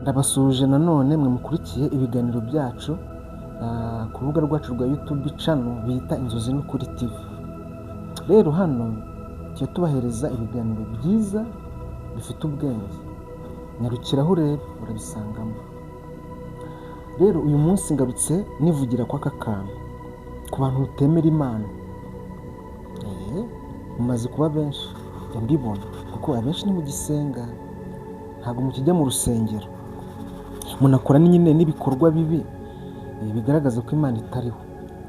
Ndabasuhuje nanone mwe mukurikiye ibiganiro byacu ku rubuga rwacu rwa YouTube channel bita Inzozi n'Ukuri TV. Rero hano tujya tubahereza ibiganiro byiza bifite ubwenge. Nyarukiraho urebe, urabisangamo. Rero uyu munsi ngarutse nivugira kwa aka kantu ku bantu mutemera Imana. Mumaze kuba benshi, njya mbibona kuko abenshi ntimugisenga, ntabwo mukijya mu rusengero, munakora nyine n'ibikorwa bibi bigaragaza ko Imana itariho,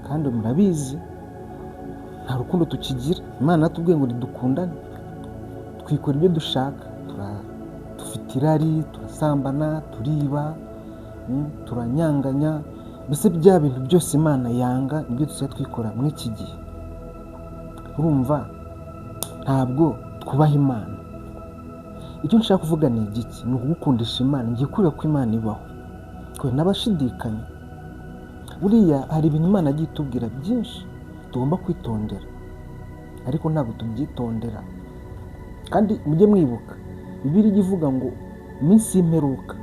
kandi murabizi nta rukundo tukigira. Imana yatubwiye ngo ntidukundane, twikora ibyo dushaka, dufite irari, turasambana, turiba, turanyanganya, mbese bya bintu byose Imana yanga nibyo dusigaye twikora muri iki gihe. Urumva ntabwo twubaha Imana. Icyo nshaka kuvuga ni igiki? Ni ukugukundisha Imana. Ngiye kureba ko Imana ibaho, twe n'abashidikanya. Buriya hari ibintu Imana yagiye itubwira byinshi tugomba kwitondera, ariko ntabwo tubyitondera. Kandi mujye mwibuka Bibiliya ijya ivuga ngo iminsi y'imperuka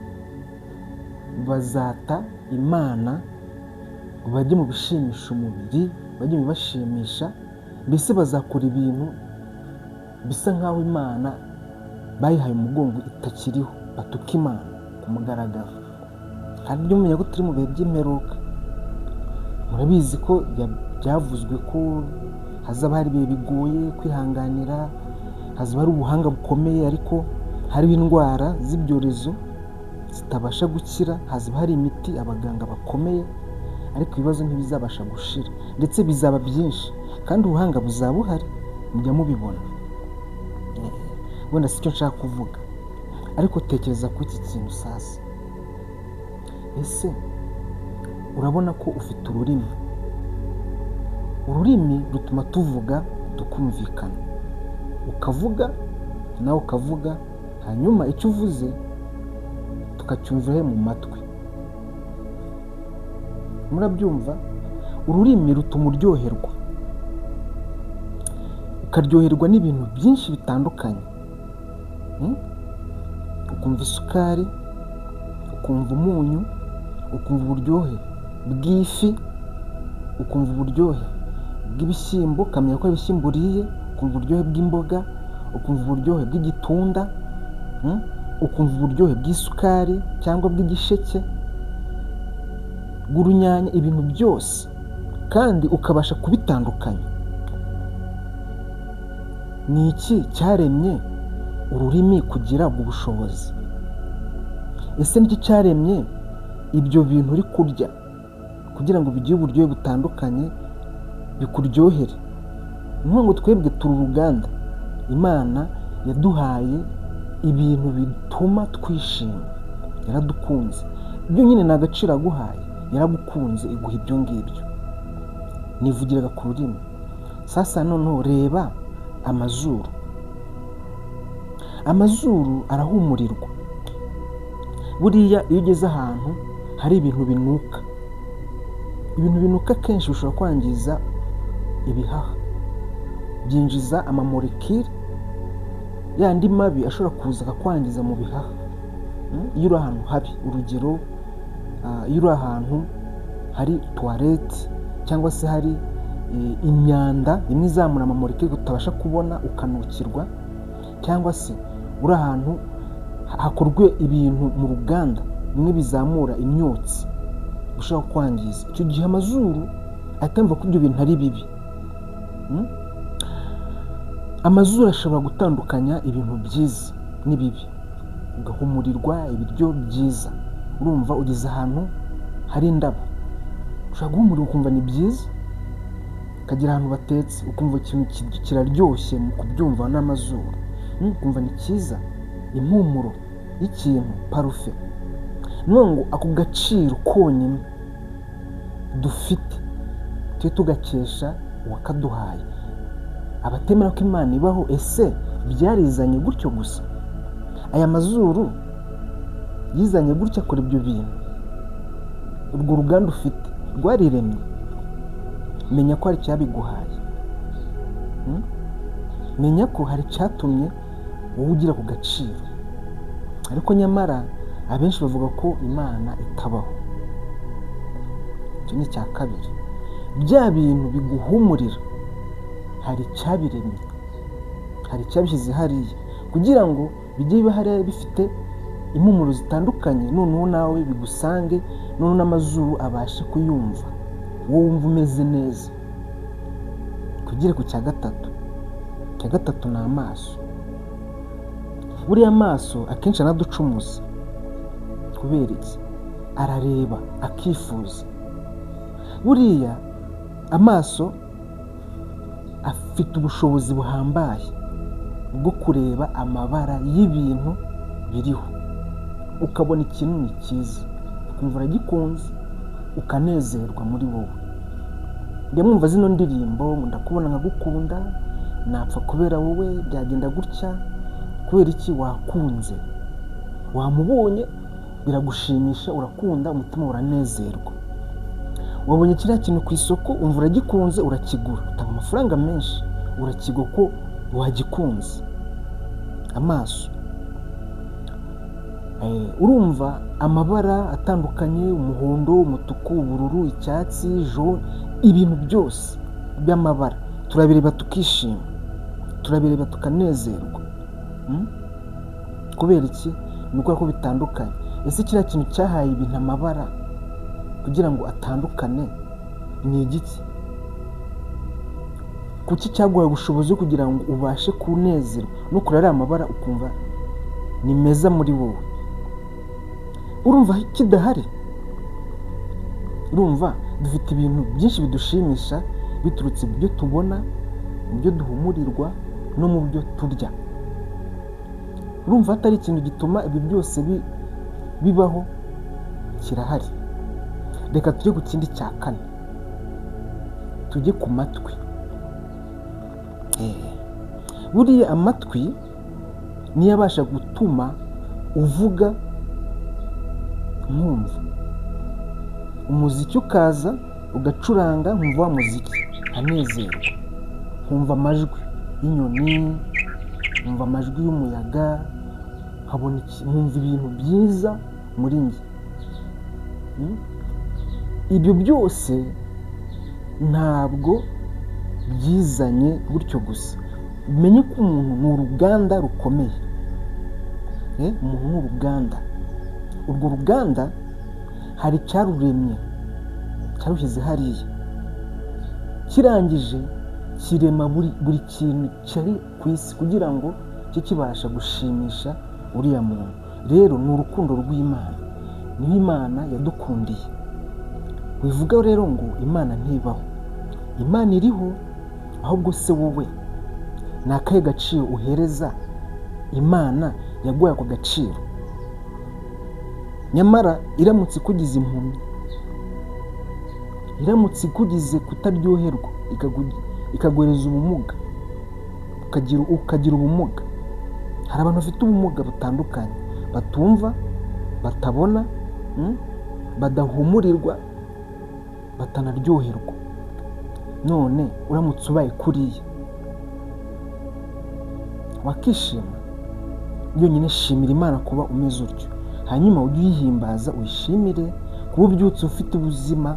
bazata Imana, bajye mu bishimisha umubiri, bajye mu bibashimisha, mbese bazakora ibintu bisa nk'aho Imana bayihaye umugongo itakiriho, batuka Imana ku mugaragaro. Kandi mujye mumenya ko turi mu bihe by'imperuka. Murabizi ko byavuzwe ko hazaba hari ibihe bigoye kwihanganira, hazaba hari ubuhanga bukomeye, ariko hariho indwara z'ibyorezo zitabasha gukira, hazaba hari imiti, abaganga bakomeye, ariko ibibazo ntibizabasha gushira, ndetse bizaba byinshi, kandi ubuhanga buzaba buhari, mujya mubibona. Wenda si cyo nshaka kuvuga, ariko tekereza kuri iki kintu sasa. Ese urabona ko ufite ururimi? Ururimi rutuma tuvuga tukumvikana, ukavuga nawe ukavuga, hanyuma icyo uvuze tukacyumvira mu matwi. Murabyumva? Ururimi rutuma uryoherwa, ukaryoherwa n'ibintu byinshi bitandukanye. Ukumva isukari, ukumva umunyu, ukumva uburyohe bw'ifi, ukumva uburyohe bw'ibishyimbo, ukamenya ko ibishyimbo uriye, ukumva uburyohe bw'imboga, ukumva uburyohe bw'igitunda, ukumva uburyohe bw'isukari cyangwa bw'igisheke, bw'urunyanya, ibintu byose, kandi ukabasha kubitandukanya. Ni iki cyaremye ururimi kugira ubwo bushobozi? Ese niki cyaremye ibyo bintu uri kurya kugira ngo bigire uburyohe butandukanye, bikuryohere? Ni ukuvuga ngo twebwe turi uruganda. Imana yaduhaye ibintu bituma twishima, yaradukunze. Ibyo nyine ni agaciro yaguhaye, yaragukunze iguha ibyo ngibyo. Nivugiraga ku rurimi. Sasa noneho reba amazuru. Amazuru arahumurirwa. Buriya iyo ugeze ahantu hari ibintu binuka, ibintu binuka kenshi bishobora kwangiza ibihaha, byinjiza amamolecule yandi mabi ashobora kuza akakwangiza mu bihaha. Iyo uri ahantu habi, urugero iyo uri ahantu hari toilette cyangwa se hari imyanda imwe izamura amamolecule utabasha kubona ukanukirwa, cyangwa se uri ahantu hakorwe ibintu mu ruganda bimwe bizamura imyotsi ushobora kwangiza, icyo gihe amazuru ahita yumva ko ibyo bintu ari bibi. Amazuru ashobora gutandukanya ibintu byiza n'ibibi, ugahumurirwa ibiryo byiza. Urumva ugeze ahantu hari indabo, ushobora guhumurirwa ukumva ni byiza, ukagera ahantu batetse ukumva ikintu kiraryoshye mu kubyumva n'amazuru, ukumva ni cyiza, impumuro y'ikintu, parufe. Ni ukuvuga ngo ako gaciro konyine dufite tujye tugakesha uwakaduhaye. Abatemera ko Imana ibaho, ese byarizanye gutyo gusa? Aya mazuru yizanye gutya akora ibyo bintu? Urwo ruganda ufite rwariremye? Menya ko hari icyabiguhaye. Menya ko hari icyatumye wowe ugira ku gaciro. Ariko nyamara Abenshi bavuga ko Imana itabaho. Icyo ni icya kabiri. Bya bintu biguhumurira hari icyabiremye, hari icyabishyize hariya kugira ngo bijye biba hariya bifite impumuro zitandukanye, noneho nawe bigusange, noneho n'amazuru abashe kuyumva, wowe wumva umeze neza. Tugere ku cya gatatu. Icya gatatu ni amaso. Buriya amaso akenshi anaducumuza. Kubera iki? Arareba akifuza. Buriya amaso afite ubushobozi buhambaye bwo kureba amabara y'ibintu biriho, ukabona ikintu ni cyiza, ukumva uragikunze, ukanezerwa muri wowe. Njya mwumva zino ndirimbo, ndakubona nkagukunda, napfa kubera wowe, byagenda gutya. Kubera iki? Wakunze, wamubonye, biragushimisha, urakunda, umutima uranezerwa. Wabonye kiriya kintu ku isoko, umva uragikunze, urakigura, utanga amafaranga menshi, urakigura ko wagikunze. Amaso, urumva amabara atandukanye, umuhondo, umutuku, ubururu, icyatsi, jaune, ibintu byose by'amabara turabireba tukishima, turabireba tukanezerwa. Kubera iki? Ni ukubera ko bitandukanye. Ese kiriya kintu cyahaye ibintu amabara kugira ngo atandukane ni igiki? Kuki cyaguhaye ubushobozi kugira ngo ubashe kunezerwa no kureba ariya mabara ukumva ni meza muri wowe? Urumva kidahari? Urumva dufite ibintu byinshi bidushimisha biturutse mu byo tubona, mu byo duhumurirwa no mu byo turya. Urumva hatari ikintu gituma ibi byose bibaho? Kirahari. Reka tujye ku kindi cya kane, tujye ku matwi. Buriya amatwi niyo abasha gutuma uvuga nkumva, umuziki ukaza ugacuranga, nkumva wa muziki nkanezerwa, nkumva amajwi y'inyoni, nkumva amajwi y'umuyaga, nkabona nkumva ibintu byiza muri njye. Ibyo byose ntabwo byizanye gutyo gusa. Umenye ko umuntu ni uruganda rukomeye. Umuntu ni uruganda. Urwo ruganda hari icyaruremye, cyarushyize hariya, kirangije kirema buri kintu cyari ku isi kugira ngo cye kibasha gushimisha uriya muntu. Rero ni urukundo rw'Imana, niyo Imana yadukundiye. Wivuga rero ngo Imana ntibaho, Imana iriho, ahubwo se wowe ni akahe gaciro uhereza Imana yaguhaye ako gaciro? Nyamara iramutse ikugize impumyi, iramutse ikugize kutaryoherwa, ikaguhereza ubumuga, ukagira ubumuga. Hari abantu bafite ubumuga butandukanye, batumva, batabona, badahumurirwa, batanaryoherwa. None uramutse ubaye kuriya wakishima? Yonyine shimira Imana kuba umeze utyo, hanyuma ujye uyihimbaza, uyishimire kuba ubyutse ufite ubuzima,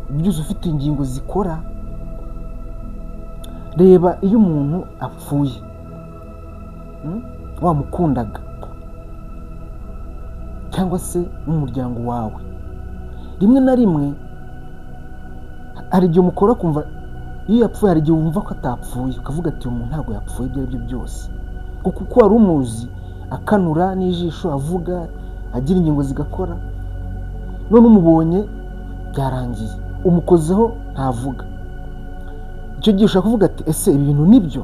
ubyutse ufite ingingo zikora. Reba iyo umuntu apfuye, wamukundaga cyangwa se n'umuryango wawe, rimwe na rimwe hari igihe umukora kumva iyo yapfuye, hari igihe wumva ko atapfuye, ukavuga ati uyu muntu ntabwo yapfuye ibyo ari byo byose, kuko uko wari umuzi akanura n'ijisho, avuga, agira ingingo zigakora, none umubonye byarangiye, umukozeho ntavuga. Icyo gihe ushobora kuvuga ati ese ibi bintu nibyo?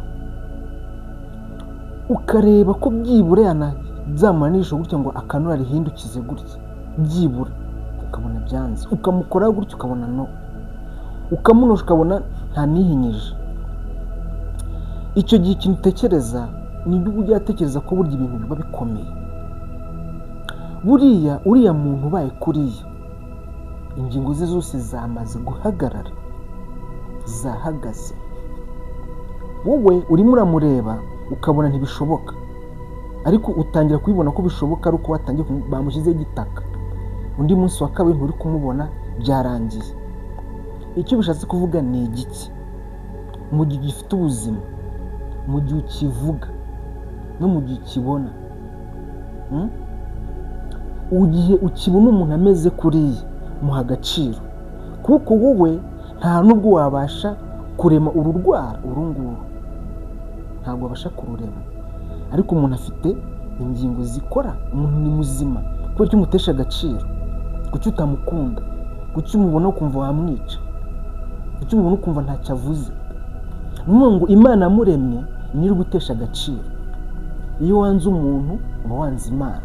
Ukareba ko byibura yanazamura n'ijisho gutya ngo akanura rihindukize gutya, byibura ukabona byanze, ukamukoraho gutya ukabona no, ukamunosha ukabona ntanihinyije. Icyo gihe ikintu utekereza ni ibyo ujya utekereza ko burya ibintu biba bikomeye. Buriya uriya muntu ubaye kuriya, ingingo ze zose zamaze guhagarara, zahagaze. Wowe urimo uramureba ukabona ntibishoboka, Ariko utangira kubibona ko bishoboka ari uko watangiye bamushyizeho igitaka, undi munsi wa kabiri nturi kumubona, byarangiye. Icyo bishatse kuvuga ni igiki? Mu gihe ugifite ubuzima, mu gihe ukivuga no mu gihe ukibona, igihe ukibona umuntu ameze kuriya, muha agaciro, kuko wowe nta nubwo wabasha kurema ururwara uru nguru, ntabwo wabasha kururema. Ariko umuntu afite ingingo zikora, umuntu ni muzima. Kubera icyo umutesha agaciro? Kuki utamukunda? Kuki umubona ukumva wamwica? Kuki umubona ukumva ntacyo avuze? Ni ukuvuga ngo Imana yamuremye niyo iri gutesha agaciro. Iyo wanze umuntu uba wanze Imana.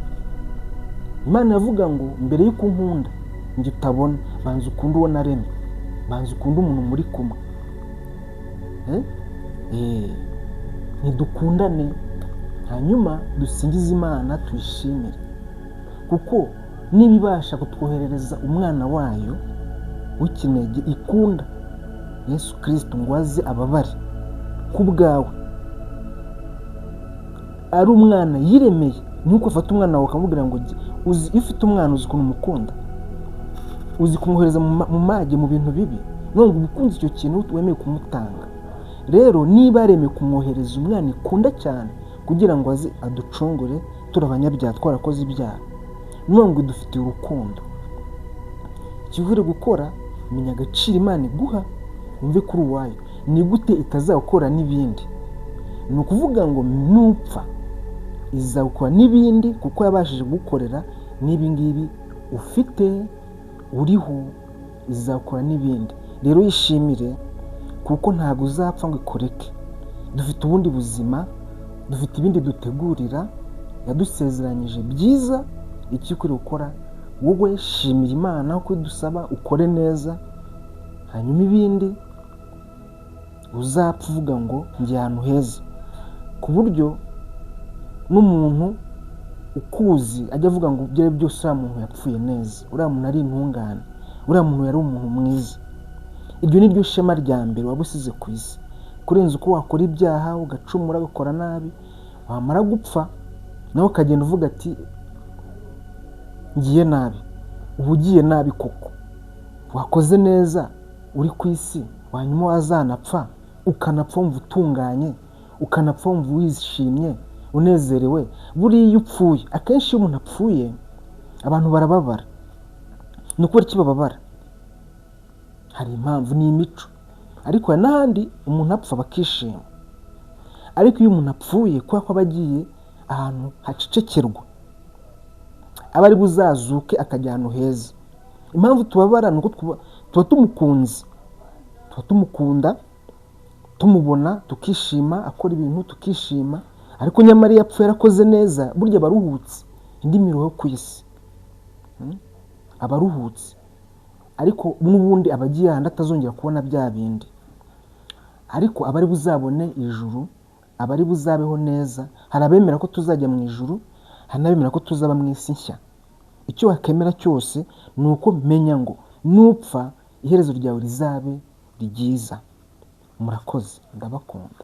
Imana iravuga ngo mbere y'uko unkunda njye utabona, banza ukunde uwo naremye, banza ukunde umuntu muri kumwe. Ntidukundane, hanyuma dusingize Imana tuyishimire, kuko niba ibasha kutwoherereza umwana wayo w'ikinege ikunda Yesu Kristo ngo aze ababare ku bwawe, ari umwana yiremeye. Nuko ufata umwana wawe ukamubwira ngo uzi, iyo ufite umwana uzi ukuntu umukunda, uzi kumwohereza mu mage, mu bintu bibi, none uba ukunze icyo kintu wemeye kumutanga. Rero niba yaremeye kumwohereza umwana ikunda cyane kugira ngo aze aducungure turi abanyabyaha, twarakoze ibyaha, none ngo idufitiye urukundo. Icyo ukwiriye gukora, menya agaciro Imana iguha, wumve kuri uwayo. Ni gute itazakora n'ibindi? Ni ukuvuga ngo nupfa izakora n'ibindi, kuko yabashije gukorera n'ibi ngibi ufite uriho, izakora n'ibindi. Rero yishimire, kuko ntabwo uzapfa ngo ikureke. Dufite ubundi buzima, dufite ibindi dutegurira, yadusezeranyije byiza. Icyo ukwiriye gukora wowe, shimira Imana uko idusaba, ukore neza, hanyuma ibindi uzapfa uvuga ngo njye ahantu heza, ku buryo n'umuntu ukuzi ajya avuga ngo ibyo ari byose uriya muntu yapfuye neza, uriya muntu ari intungane, uriya muntu yari umuntu mwiza. Iryo ni ryo shema rya mbere waba usize ku isi, kurenza uko wakora ibyaha ugacumura ugakora nabi, wamara gupfa nawe ukagenda uvuga ati ngiye nabi. Uba ugiye nabi koko. Wakoze neza uri ku isi, hanyuma wazanapfa ukanapfa wumva utunganye, ukanapfa wumva wishimye unezerewe. Buriya iyo upfuye, akenshi iyo umuntu apfuye abantu barababara. Ni ukubera iki bababara? Hari impamvu, ni imico. Ariko hari n'ahandi umuntu apfa bakishima. Ariko iyo umuntu apfuye, kubera ko aba agiye ahantu hacecekerwa, aba ari buzazuke akajya ahantu heza. Impamvu tubabara ni uko tuba tumukunze, tuba tumukunda, tumubona tukishima, akora ibintu tukishima. Ariko nyamara iyo apfuye yarakoze neza, burya aba aruhutse indi miruho ku isi, aba aruhutse. Ariko n'ubundi aba agiye ahandi atazongera kubona bya bindi. Ariko aba ari buzabone ijuru, aba ari buzabeho neza. Hari abemera ko tuzajya mu ijuru, hari n'abemera ko tuzaba mu isi nshya. Icyo wakemera cyose ni uko menya ngo nupfa iherezo ryawe rizabe ryiza. Murakoze, ndabakunda.